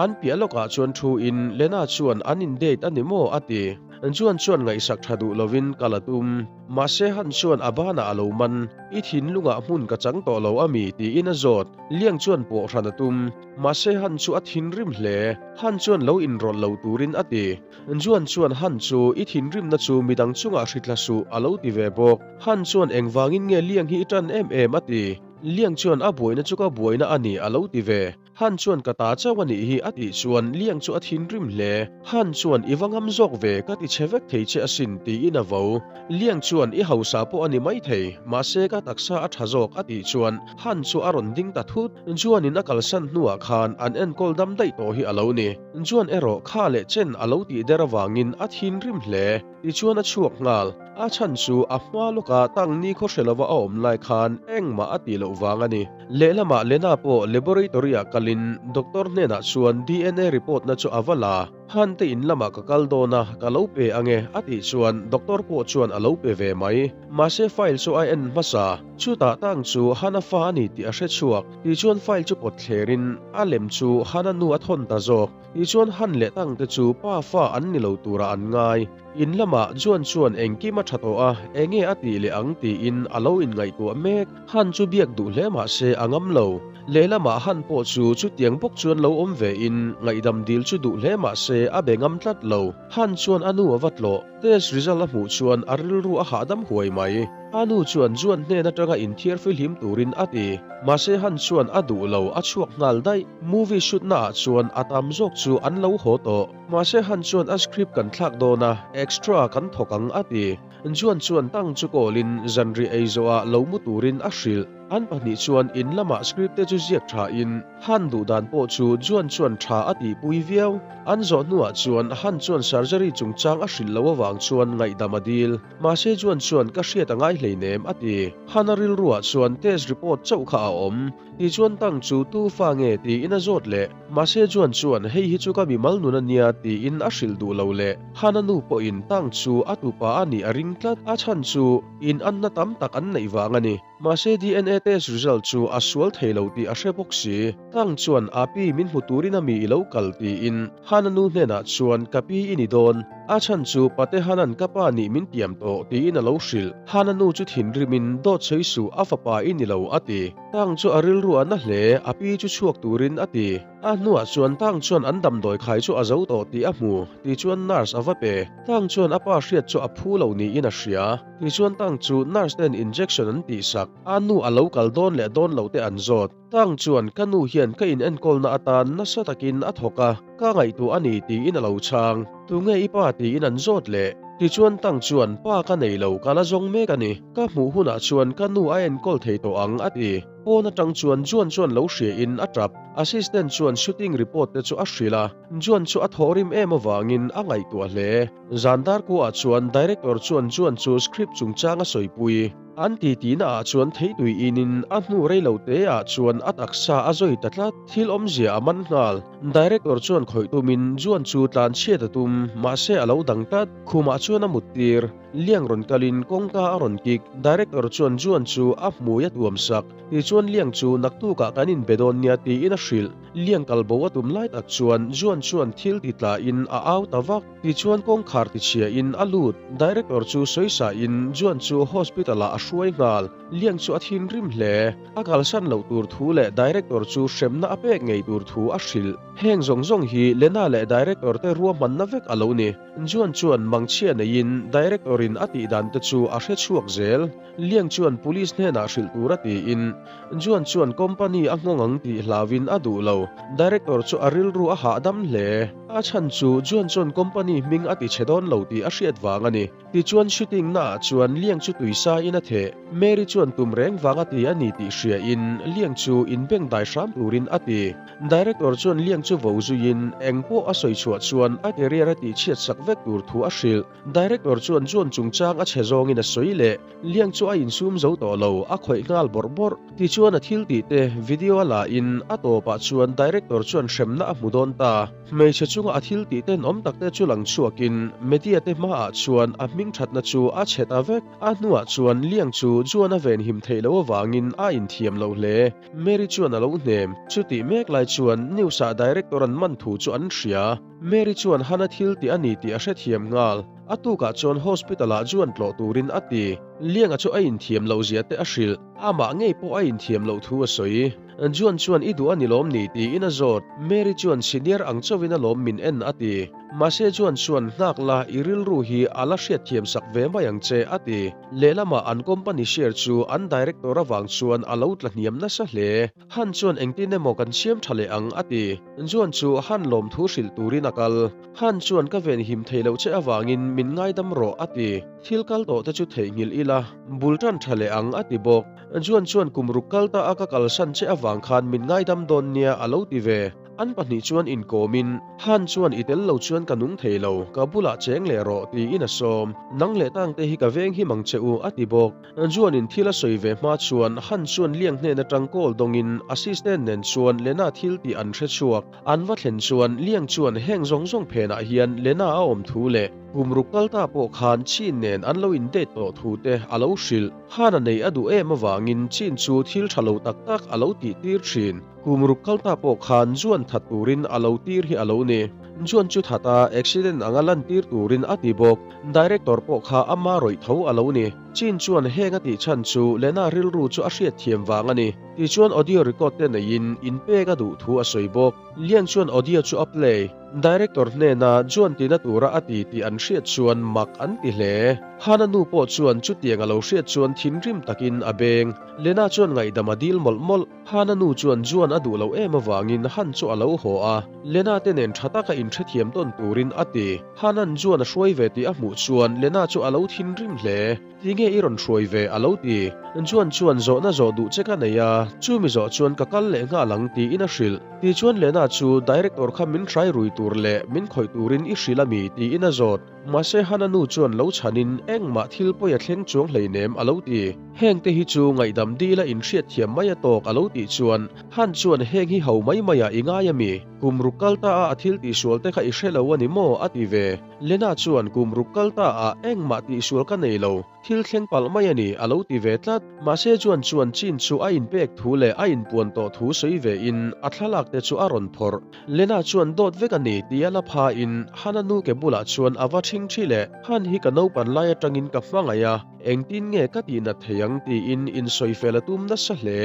An piah lawkah chuan thu in Lena chuan an in date a ni maw a ti. Juan chuan ngaihsak tha duh lovin kal a tum. Mahse Han chuan a banah a lo man. I thinlungah hmun ka chang tawh lo a mi tiin a zawt. Liang chuan pawh hran a tum. Mahse Han chu a thinrim hle. Han chuan lo inrawlh lo turin a ti. Juan chuan Han chu i thinrimna chu midang chungah hritla suh a lo ti ve bawk. Han chuan engvangin nge Liang hi i tan em em a ti. Liang chuan a buaina chu ka buaina a ni a lo ti ve. Han chuan ka ta chauh a nih hi a tih chuan Liang chu a thinrim hle. Han chuan i va ngam zawk ve ka ti chhe vek thei che asin tiin a vo. Liang chuan i hausa pawh a ni maithei, mahse ka taksa a tha zawk a tih chuan Han chu a rawn ding ta thut. Juanin a kalsan hnuah khan an enkawl dam daih tawh hi a lo ni. Juan erawh kha leh chen a lo tih der avangin a thinrim hle. Tichuan a chhuak nghal. A chhan chu a hma lawka tang ni khaw hre lova a awm lai khan engmah a tih loh vang a ni. Lehlamah Lena pawh laboratory-ah kalin doctor hnenah chuan DNA report na chu a va la. Han te in lamah ka kal dawn a, ka lo pe ange a tih chuan doctor pawh chuan a lo pe ve mai. Mahse file chu a en hmasa. Chutah tang chu Hana fa a ni tih a hre chhuak. Tichuan file chu pawt thlerin a lem chu Hana nu a thawn ta zawk. Tichuan Han leh Tang te chu pa fa an ni lo turah an ngai. In lamah Juan chuan engkim a tha tawh a, enge a tih leh ang tiin a lo inngaihtuah mek. Han chu biak duh hle mah se a ngam lo. Lehlamah Han pawh chu chutiang bawk chuan lo awm ve in ngaihdam dil chu duh hle mah se a be ngam tlat lo. Han chuan a nu a va tlawh. Test result a hmuh chuan a rilru a hahdam huai mai. A nu chuan Juan hnen atanga inthiar fihlim turin a ti. Mahse Han chuan a duh lo, a chhuak nghal daih. Movie shoot na ah chuan a tam zawk chu an lo haw tawh. Mahse Han chuan a script kan thlak dawn a, extra kan thawk ang a ti. Juan chuan tang chu call in zanriah ei zawh ah lo mu turin a hrilh. An pahnih chuan in lamah script te chu ziak tha in, Han duh dan pawh chu Juan chuan tha a tihpui viau. An zawh hnuah chuan Han chuan surgery chungchang a hrilh loh avang chuan ngaihdam a dil. Mahse Juan chuan ka hriat a ngai hleinem a ti. Han a rilruah chuan test report chauh kha a awm. Tichuan Tang chu tu fa nge tiin a zawt leh. Mahse Juan chuan hei hi chu ka mimal nun a nia tiin a hrilh duh lo leh. Han a nu pawhin Tang chu a tupa a nih a ring tlat. A chhan chu in anna tam tak an neih vang a ni. Mahse DNA test result chu a sual thei lo tih a hre bawk si. Tang chuan a pi min hmu turin a mi i lo kal tiin Han a nu hnenah chuan ka pi i ni dawn. A chhan chu Pate Hanan ka pa nih min tiam tawh tiin a lo hrilh. Han a nu chu thinrimin dawt sawi suh a fapa i ni lo a ti. Tang chu a rilru a na hle, a pi chu chhuak turin a ti. A hnuah chuan Tang chuan an damdawi khai chu a zo tawh tih a hmu tichuan nurse a va pe. Tang chuan a pa hriat chu a phu lo niin a hria. Tichuan Tang chu nurse ten injection an tihsak, a nu a lo kal dawn leh dawn lo te an zawt. Tang chuan ka nu hian ka in enkawlna atan nasa takin a thawk a, ka ngaihtuah a ni tiin a lo chhang. Tunge i pa tiin an zawt leh. Tichuan Tang chuan pa ka nei lo, ka la zawng mek a ni. Ka hmuh hunah chuan ka nu a enkawl thei tawh ang a ti. Pawn atang chuan Juan chuan lo hria in a tap. Assistant chuan shooting report te chu a hrilh a, Juan chu a thawhrim em avangin a ngaihtuah hle. Zan dar kuaah chuan Director chuan Juan chu script chungchang a sawipui. An titi naah chuan theitui inin a hnu rei lo te ah chuan a taksa a zawi ta tlat. Thil awmzia a man nghal. Director chuan khawih tumin Juan chu tlan chhiat a tum, mahse a lo dang tlat. Khumah chuan a mut tir. Liang rawn kalin kawngka a rawn kik. Director chuan Juan chu a hmui a tuam sak. Tichuan Liang chu naktukah kan inbe dawn nia tiin a hrilh. Liang kalbo a tum lai tak chuan Juan chuan thil ti tlain a au ta vak. Tichuan kawngkhar tichhiain a lut. Director chu sawisain Juan chu hospital ah a hruai nghal. Liang chu a thinrim hle. A kalsan loh tur thu leh Director chu hremna a pek ngei tur thu a hrilh. Heng zawng zawng hi Lena leh Director te ruahmanna vek a lo ni. Juan chuan mangchhia neiin Director in a tih dan te chu a hre chhuak zel. Liang chuan police hnenah hrilh tur a tiin Juan chuan company a nghawng ang tih hlauin a duh lo. Director chu a rilru a hahdam hle. A chhan chu Juan chuan company hming a ti chhe dawn lo tih a hriat vang a ni. Tichuan shooting naah chuan Liang chu tuisa in a theh. Mary chuan tum reng vang a ti a ni tih hriain Liang chu inbeng dai hram turin a ti. Director chuan Liang chu vo zuiin eng pawh a sawi chhuah chuan a career a tihchhiat sak vek tur thu a hrilh. Director chuan Juan chungchang a chhe zawngin a sawi leh, Liang chu a insum zo tawh lo, a khawih nghal bawrh bawrh. Tichuan a thil tih te video a la in a tawpah chuan Director chuan hremna a hmu dawn ta. Hmeichhe chunga a thil tih tenawm tak te chu lang chhuakin media te hmaah chuan a hming thatna chu a chhe ta vek. A hnuah chuan Liang chu Juan a venhim theih loh avangin a inthiam lo hle. Mary chuan a lo hnem. Chutih mek lai chuan news ah Director an man thu chu an hria. Mary chuan Hana thil tih a ni tih a hrethiam nghal. A tukah chuan hospital ah Juan tlawh turin a ti. Lianga chu a inthiam loh zia te a hrilh. Amah ngei pawh a inthiam loh thu a sawi. Juan chuan i duh a ni lawm ni tiin a zawt. Mary chuan senior ang chauhin a lawm min en a ti. Mahse Juan chuan nghak la i rilru hi a la hriatthiam sak ve mai ang che a ti. Lehlamah an company share chu an director avang chuan a lo tla hniam nasa hle. Han chuan engtin emaw kan siam tha leh ang a ti. Juan chu Han lawmthu hrilh turin a kal. Han chuan ka venhim thei loh che avangin min ngaidam rawh a ti. Thil kal tawh te chu theihnghilh ila, bul tan tha leh ang a ti bawk. Juan chuan kum ruk kal ta a ka kalsan che avang khan min ngaidam dawn nia a lo ti ve. An pahnih chuan inkawmin, Han chuan i tel lo chuan ka nung thei lo, ka bulah cheng leh rawh tiin a sawm. Nang leh tangte hi ka veng him ang che u a ti bawk. Juanin thil a sawi ve hma chuan Han chuan Liang hnen atang call dawngin assistant nen chuan Lena thil tih an hre chhuak. An va thlen chuan Liang chuan heng zawng zawng phenah hian Lena a awm thu leh kum ruk kal ta pawh khan Chin nen an lo in date tawh thu te a lo hrilh. Han a nei a duh em avangin Chin chu thil tha lo tak tak a lo tih tir thin. Kum ruk kal ta pawh khan Juan that turin a lo tir hi a lo ni. Juan chu that a, accident anga lan tir turin a ti bawk. Director pawh kha ama rawih tho a lo ni. Chin chuan heng a tih chhan chu Lena rilru chu a hriatthiam vang a ni. Tichuan audio record te neiin inpek a duh thu a sawi bawk. Lian chuan audio chu a play. Director hnena Juan tina tura a ti tih an hriat chuan mak an ti hle. Hana nu pawh chuan chutiang a lo hriat chuan thinrim takin a beng. Lena chuan ngaihdam a dil mawlh mawlh. Hana nu chuan Juan a duh loh em avangin Han chu a lo haw a, Lena te nen tha taka inhrethiam tawn turin a ti. Hanan Juan a hruai ve tih a hmuh chuan Lena chu a lo thinrim hle. Tinge i rawn hruai ve? a lo ti. Juan chuan zawhna zawh duh che ka nei a, chumi zawh chuan ka kal leh nghal ang tiin a hrilh. Tichuan Lena chu director kha min hrai rui tur leh min khawih turin i hrilh ami? tiin a zawt. Mahse Hana nu chuan lo chhanin engmah thil pawi a thleng chuang hleinem a lo ti. Heng te hi chu ngaihdam dil a inhriat thiam mai a tawk a lo tih chuan Han chuan heng hi ho mai mai ah i ngai ami? Kum ruk kal ta a a thil tihsual te kha i hre lo a ni maw? a ti ve. Lena chuan kum ruk kal ta ah engmah tihsual ka nei lo. Thil thleng palh mai a ni, a lo ti ve tlat. Mahse chuan chuan chin chu a inpek thu leh a inpuan tawh thu sawi ve in a thlalak te chu a rawn phawrh. Lena chuan dawt vek a ni tih a la pha in Hana nu ke bulah chuan a va ṭhing ṭhi leh. Han hi ka naupan lai aṭangin ka hmangaih a, engtin nge ka tihnat thei ang tiin insawi fel a tum nasa hle.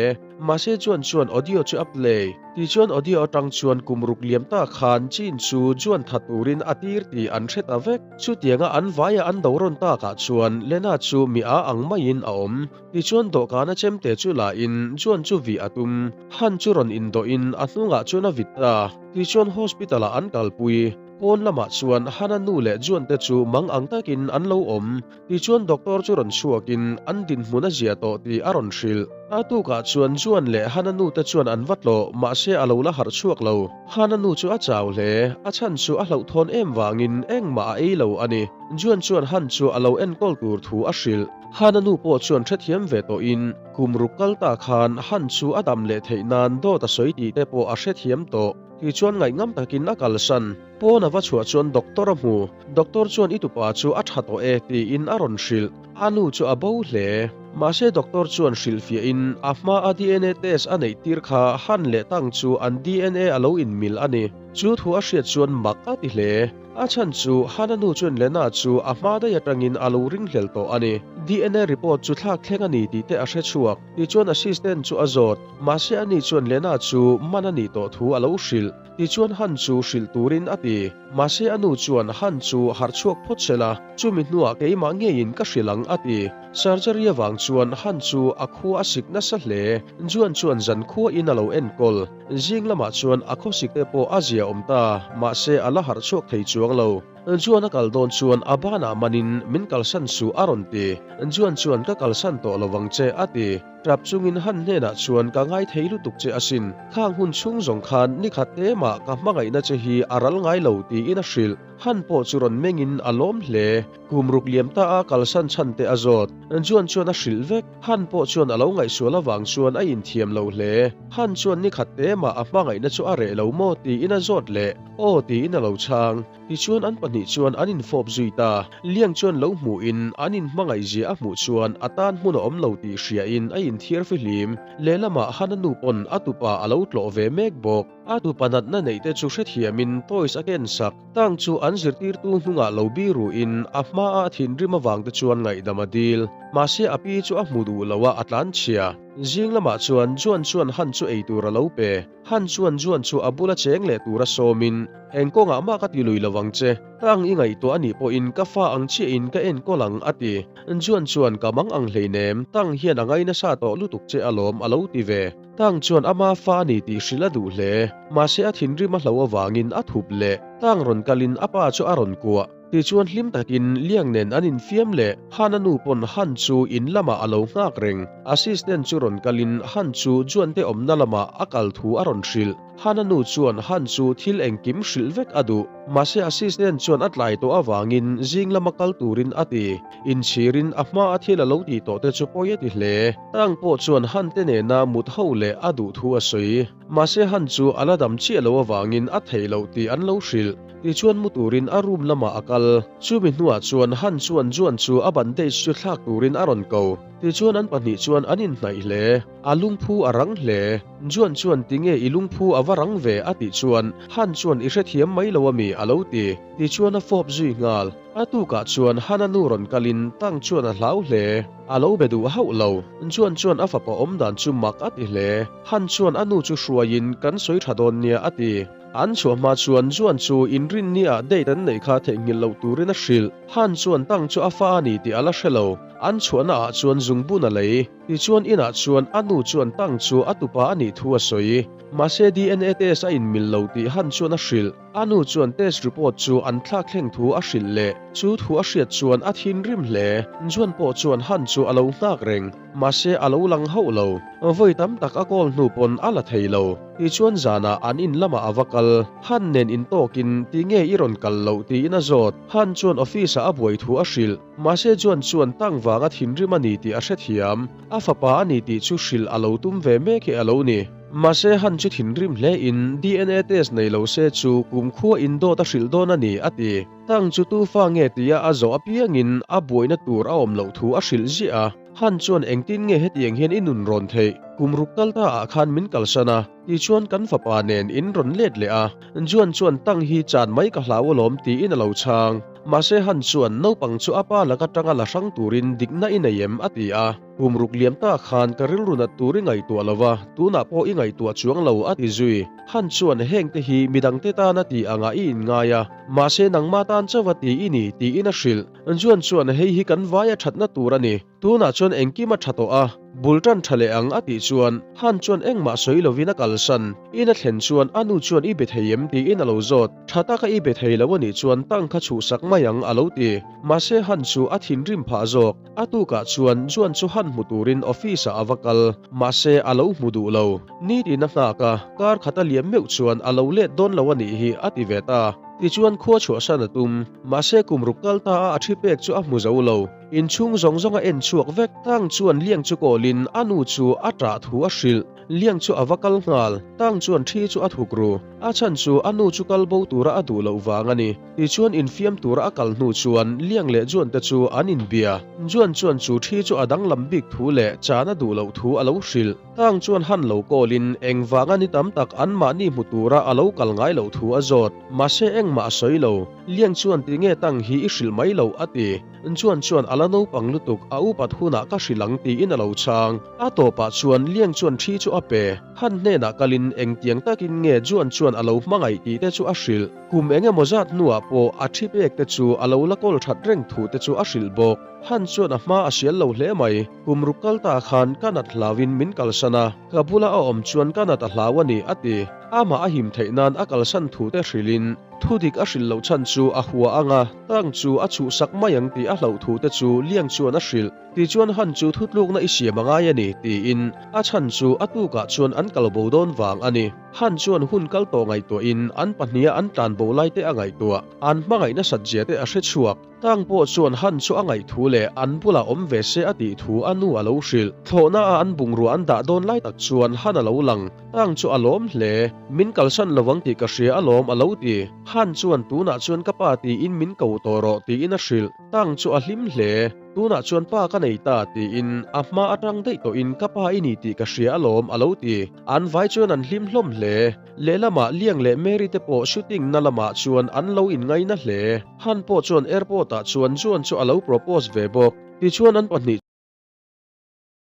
Mahse chuan chuan audio chu a play. Tichuan audio atang chuan kum ruk liam ta khan Chin chu Juan tha turin a tir tih an hre ta vek. Chutianga an vaia an do rawn takah chuan Lena chu mi a ang maiin a awm. Tichuan dawhkana chemte chu la in Juan chu vih a tum. Han chu rawn indawhin a hnungah chuan a vit ta. Tichuan hospital ah an kalpui. Pawn lamah chuan Hana nu leh Juan te chu mang ang takin an lo awm. Tichuan doctor chu rawn chhuakin an dinhmun a zia tawh tih a rawn hrilh. A tukah chuan Juan leh Hana nu te chuan an va tlawh, mahse a lo la harh chhuak lo. Hana nu chu a chau hle, a chhan chu a hlauhthawn em vangin engmah a ei lo a ni. Juan chuan Han chu a lo enkawl tur thu a hrilh. Hana nu pawh chuan hrethiam ve tawhin kum ruk kal ta khan Han chu a dam leh theih nan dawt a sawi tih te pawh a hrethiam tawh. Tichuan ngaihngam takin a kalsan. Pawn a va chhuah chuan doctor a hmu. Doctor chuan i tupa chu a tha tawh e tiin a rawn hrilh. A nu chu a bo hle. Mahse doctor chuan hrilhfiahin a hma a DNA test a neih tir kha Han leh Tang chu an DNA a lo inmil a ni. Chu thu a hriat chuan mak a ti hle. A chhan chu Han a nu chuan Lena chu a hma daih atangin a lo ringhlel tawh a ni. DNA report chu thlak thleng a ni tih te a hre chhuak. Tichuan assistant chu a zawt. Mahse ani chuan Lena chu man a nih tawh thu a lo hrilh. Tichuan Han chu hrilh turin a ti. Mahse a nu chuan Han chu harh chhuak phawt se la, chumi hnuah keimah ngeiin ka hrilh ang a ti. Surgery avang chuan Han chu a khua a sik nasa hle. Juan chuan zan khuain a lo enkawl. Zing lamah chuan a khawsik te pawh a zia awm ta, mahse a la harh chhuak thei chuang lo. Juan a kal dawn chuan a banah manin min kalsan suh a rawn ti. Juan chuan ka kalsan tawh lo vang che a ti. Tap chungin Han hnenah chuan ka ngai thei lutuk che asin, khang hun chhung zawng khan nikhat te mah ka hmangaihna che hi a ral ngai lo tiin a hrilh. Han pawh chu rawn mengin a lawm hle. Kum ruk liam ta a kalsan chhan te a zawt. Juan chuan a hrilh vek. Han pawh chuan a lo ngaihsual avang chuan a inthiam lo hle. Han chuan nikhat te mah a hmangaihna chu a reh lo maw tiin a zawt leh. Aw tiin a lo chhang. Tichuan an pahnih chuan an infawp zui ta. Liang chuan lo hmuhin an inhmangaihzia a hmuh chuan a tan hmun a awm lo tih hriain a inthiar fihlim. Lehlamah Hana nu pawn a tupa a lo tlawh ve mek bawk. A tupa natna neih te chu hrethiamin toys a ken sak. Tang chu an zirtirtu hnungah lo biru in a hmaa a thinrim avang te chuan ngaihdam a dil. Mahse a pi chu a hmu duh lo a, a tlanchhia. Zing lamah chuan Juan chuan Han chu eitur a lo pe. Han chuan Juan chu a bula cheng leh tura sawmin, Eng kawngah mah ka ti lui lo ang che. Tang i ngaihtuah a nih pawhin ka fa ang chiahin ka enkawl ang, a ti. Juan chuan ka mang ang hleinem, Tang hian a ngai nasa tawh lutuk che alawm, a lo ti ve. Tang chuan ama fa a ni tih hrilh a duh hle. Mahse a thinrim a hlo avangin a thup leh. Tang rawn kalin a pa chu a rawn kuah. Tichuan hlim takin Liang nen an infiam leh. Han a nu pawn Han chu in lamah a lo nghak reng. Assistant chu rawn kalin Han chu Juante awmna lamah a kal thu a rawn hrilh. Han a nu chuan Han chu thil engkim hrilh vek a duh. Mahse assistant chuan a tlai tawh avangin zing lama kal turin a ti. Inchhirin a hma a thil a lo tih tawh te chu pawi a ti hle. Tang pawh chuan Han te nena mut ho leh a duh thu a sawi. Mahse Han chu a la dam chiah lo avangin a theih loh tih an lo hrilh. Tichuan mu turin a room lamah a kal. Chumi hnuah chuan Han chuan Juan chu a bandage chu thlak turin a rawn ko. Tichuan an pahnih chuan an inhnaih hle. A lungphu a rang hle. Juan chuan tinge i lungphu a va rang ve a tih chuan Han chuan i hrethiam mai lo ami a lo ti. Tichuan a fawp zui nghal. A tukah chuan Hana nu rawn kalin Tang chuan a hlau hle. A lo be duh hauh lo. Juan chuan a fapa awm dan chu mak a ti hle. Han chuan a nu chu hruaiin kan sawi tha dawn nia a ti. An chhuah hma chuan Juan chu inrinni-ah date an neih kha theihnghilh loh turin a hrilh. Han chuan Tang chu a fa a ni tih a la hre lo. An chhuahna ah chuan zungbun a lei. Tichuan inah chuan a nu chuan Tang chu a tupa a nih thu a sawi. Mahse DNA test a inmil lo tih Han chuan a hrilh. A nu chuan test report chu an thlak thleng thu a hrilh leh. Chu thu a hriat chuan a thinrim hle. Juan pawh chuan Han chu a lo nghak reng. Mahse a lo lang hauh lo. Vawi tam tak a call hnu pawn a la thei lo. Tichuan zanah an in lamah a va kal. Han nen intawkin tinge i rawn kal loh tiin a zawt. Han chuan office ah a buai thu a hrilh. Mahse Juan chuan tang vanga thinrim a ni tih a hrethiam. A fapa a ni tih chu hrilh a lo tum ve mek hi a lo ni. Mahse Han chu thinrim hle in DNA test nei lo se chu kumkhua in dawt a hrilh dawn a ni, a ti. Tang chu tu fa nge tia a zawh apiangin a buaina tur a awm loh thu a hrilh ziah a. Han chuan engtin nge hetiang hian i nun rawn theih? Kum ruk kal ta ah khan min kalsan a, tichuan kan fapa nen in rawn let leh a. Juan chuan Tang hi chan mai ka hlau alawm tiin a lo chhang. Mahse Han chuan naupang chu a pa laka tanga la hrang turin dikna i nei em? a ti a. Kum ruk liam ta khan ka rilru nat tur i ngaihtuah lo va, tunah pawh i ngaihtuah chuang lo a ti zui. Han chuan heng te hi midangte tana ti angah i inngai a, mahse nangma tan chauh a ti i ni tiin a hrilh. Juan chuan hei hi kan vaia thatna tur a ni. Tunah chuan engkim a tha tawh a, bul tan tha leh ang a tih chuan Han chuan engmah sawi lovin a kalsan. In a thlen chuan a nu chuan i be thei em tiin a lo zawt. Tha taka i be thei lo a nih chuan tang kha chhuhsak mai ang a lo ti. Mahse Han chu a thinrim phah zawk. A tukah chuan Juan chu Han hmu turin office ah a va kal. Mahse a lo hmu duh lo. Nitin a nghak a, kar khat a liam meuh chuan a lo let dawn lo a nih hi a ti ve ta. Tichuan khua chhuahsan a tum. Mahse kum ruk kal ta a a thi pek chu a hmu zo lo. Inchhung zawng zawng a en chhuak vek. Tang chuan Liang chu kawlin a nu chu a ṭah thu a hrilh. Liang chu a va kal nghal. Tang chuan thi chu a thuk ru. A chhan chu a nu chu kal bo tura a duh loh vang a ni. Tichuan infiam tura a kal hnu chuan Liang leh Juan te chu an inbia. Juan chuan chu thi chu a danglam bik thu leh chan a duh loh thu a lo hrilh. Tang chuan han lo kawlin engvanga ni tam tak anmahni hmu tura a lo kal ngai loh thu a zawt. Mahse engmah a sawi lo. Liang chuan tinge Tang hi i hrilh mai loh a ti. Chuan chuan a la naupang lutuk a upat hunah ka hrilh ang tiin a lo chhang. A tawpah chuan Liang chuan thi chu a pe. Han hnenah kalin engtiang takin nge Juan chuan a lo hmangaih tih te chu a hrilh. Kum eng emaw zat hnuah pawh a thi pek te chu a lo la kawl that reng thu te chu a hrilh bawk. Han chuan a hma a sial lo hle mai. Kum ruk kal ta khan ka nat hlauin min kalsan a, ka bula a awm chuan ka nat a hlau a ni a ti. Amah a him theih nan a kalsan thu te hrilhin thu dik a hrilh loh chhan chu a hua ang a, tang chu a chhuhsak mai ang tih a hlauh thu te chu Liang chuan a hrilh. Tichuan Han chu thutlukna i siam a ngai a ni tiin a chhan chu a tukah chuan an kal bo dawn vang a ni. Han chuan hun kal tawh ngaihtuahin an pahniha an tlan bo lai te a ngaihtuah, an hmangaih nasat zia te a hre chhuak. Tang pawh chuan Han chu a ngaih thu leh an bulah awm ve se a tih thu a nu a lo hrilh. Thlawhna a an bungrua an dah dawn lai tak chuan Han a lo lang. Tang chu a lawm hle. Min kalsan lovang tih ka hria alawm a lo ti. Han chuan tunah chuan ka pa tiin min ko tawh rawh tiin a hrilh. Tang chu a hlim hle. Tunah chuan pa ka nei ta tiin a hma atang daih tawhin ka pa i ni tih ka hria alawm a lo ti. An vai chuan an hlim hlawm hle. Lehlamah Liang leh Mary te pawh shooting na lamah chuan an lo inngaina hle. Han pawh chuan airport ah chuan Juan chu a lo propose ve bawk. Tichuan an pahnih.